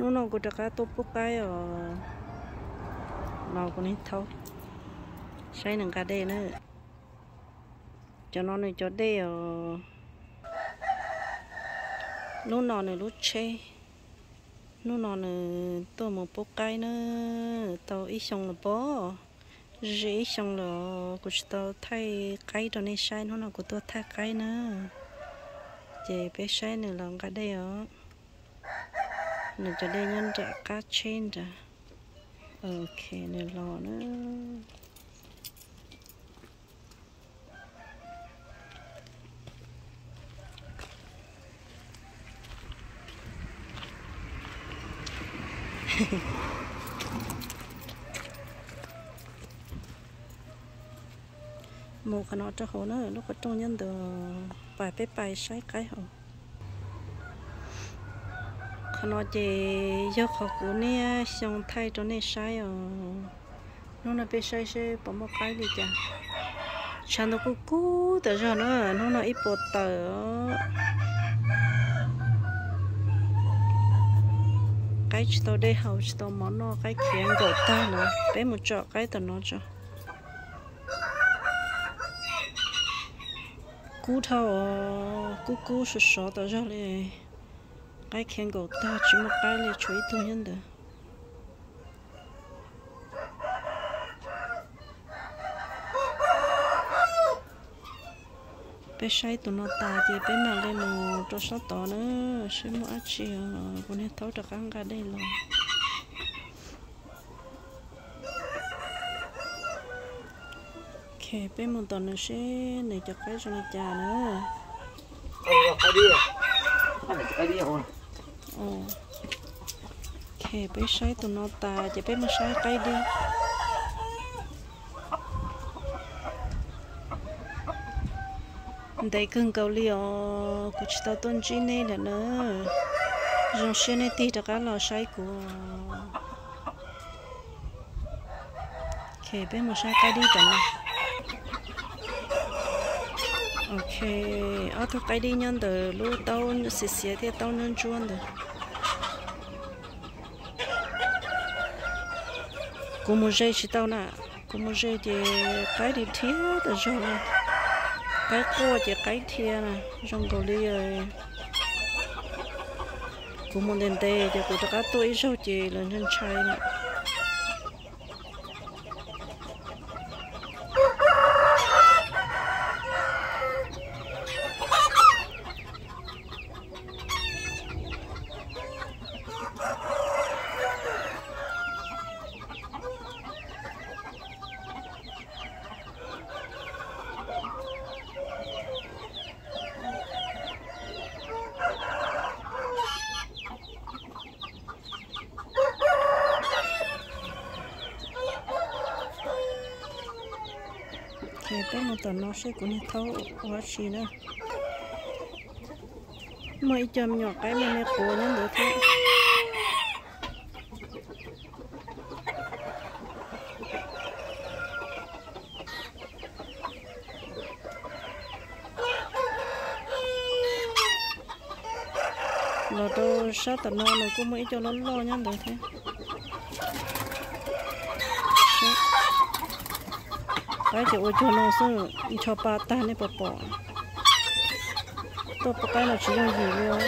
Hnub no kuv rov qab tuaj pub qaib os, los kuv niag thaub saib nws nqa dej na. Cov no nws cov dej os. Lub no nws lub tsheb. Hnub no nws tuaj mus pub qaib na, tau ib xyoo los pob, ze ib xyoo los kuv tsis tau thaij qaib rau nej saib, hnub no kuv tuaj thaij qaib na. Ces peb saib nws los nqa dej os. Nws cov dej nyob nram qab tsheb nrad. Ok, nws los na. Mus qhov no rau hauv na, lub qhov rooj nyob ntawd, pais peb pais saib qaib hauv. Qhov no ces yog qhov kuv niaj xyoo thaij rau nej saib os. Hnub no peb saib seb puas muaj qaib li cas. Tshav ntuj kub kub tas zog na, hnub no ib puas tawm os. Qaib tsis tau dej haus, tsis tau mov noj, qaib khiav nkaum tag lawm. Peb mus tsom qaib tom no tso. Kub dhau os, kub kub sov sov tas zog li. Qaib khiav nkaum tag, tsis muaj qaib li, tshuav ib tug nyob ntawd. Peb saib tus no tas ces peb mam li mus rau sab tod na, seb muaj dab tsi, kuv niag thaub rov qab nqa dej los. Ok, peb mus tom nws seb nws cov qaib zoo li cas na. Ok, peb saib tus no tas ces peb mus saib qaib dib. Ntev kawg nkaus li os, kuv tsis tau tuaj ntsib nej lawm na. Zoo siab nej tig rov qab los saib kuv. Ok, peb mus saib qaib dib tom no. Ok, ob tug qaib dib nyob ntawm lub taub xiav xiav thiab taub ntsuab ntsuab ntawd. Kuv mus ze tsis tau na, kuv mus ze ces qaib dhia dhia tas zog li. Qaib quaj ces qaib dhia na, zoo nkaus li kuv mus ntev ntev ces kuv rov qab tuaj ib zaug ces lawv ntshai ntshai na. Ces peb mus tom no seb kuv niag thaub ua dab tsi na. Muaj ib co me nyuam qaib me me quav nyob ntawd thiab. Los rau sab tom no nws kuj muaj ib co loj loj nyob ntawd thiab. Qaib ces ua cuag no xwb, ncho pa tag nej puas pom. Tuaj pub qaib no tsis yooj yim li os.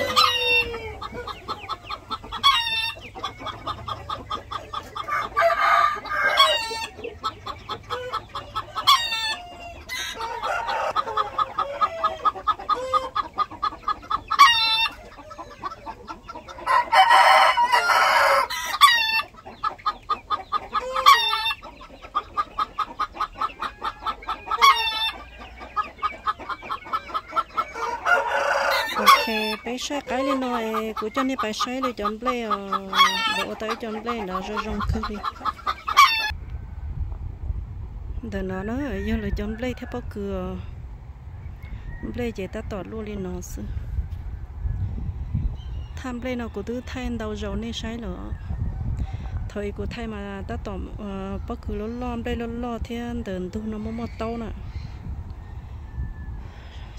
Ok, peb saib qaib li no es kuv coj nej pais saib li cov nplej os, lawv ua tau ib co nplej ntawd zoo zoo kawg li. Ntawm no na yog lawv cov nplej thiab pob kws os. Nplej ces tab tom luaj li no xwb. Thaj nplej no kuv twb thaij ntau zaus nej saib lawm. Thaum ub kuv thaij mas tab tom pob kws loj loj, nplej loj loj thiab ntawm ntug no muaj muaj taub na.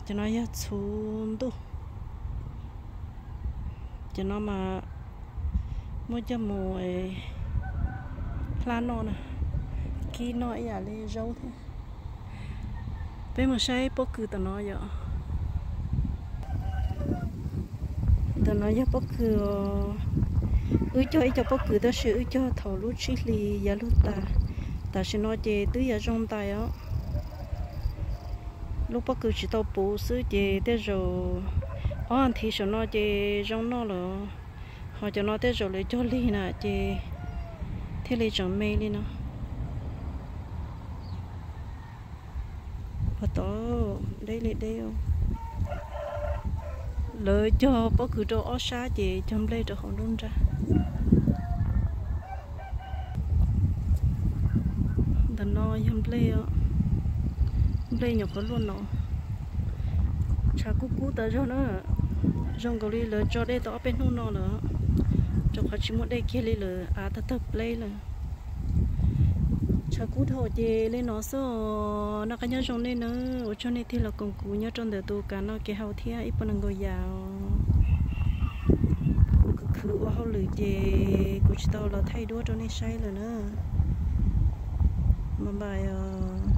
Cov no yog txhuv ntuj. Cov no mas Muab coj mus hlab noj na, kib noj ib yam li zaub thiab. Peb mus saib pob kws tom no yom. Ntawm no yog pob kws os. Wb cog ib co pob kws tab sis wb cog thaum lub tsib hlis yav lug tas. Tam sim no ces twb yuav zoo ntais os. Lub pob kws tsis tau puv xwb ces tej zaum ob nthi saum no ces zoo noj lawm. Ho cov no tej zaum lawv cog lig na ces thiaj li tseem me li no. Puag tod deb li deb. Lawv cog pob kws rau ob sab ces cog nplej rau hauv nruab nrag. Ntawm no yog nplej, nplej nyuam qhuav luaj no. Tshav kub kub tas zog na. Zoo nkaus li lawv tso dej tau ob peb hnub no lawm, rau qhov tsis muaj dej kiag li lawm, av tawg tawg pleb lawm. Tshav kub dhau ces li no xwb. Noj qab nyob zoo nej nawb, ua tsaug nej tig los koom kuv nyob rau ntawm tus kam noj kev haus thiab ib puas nees nkaum yam os. Kuv khwv khwv ua hauj lwm ces kuv tsis tau los thaij duab rau nej saib lawm na. Bye bye os.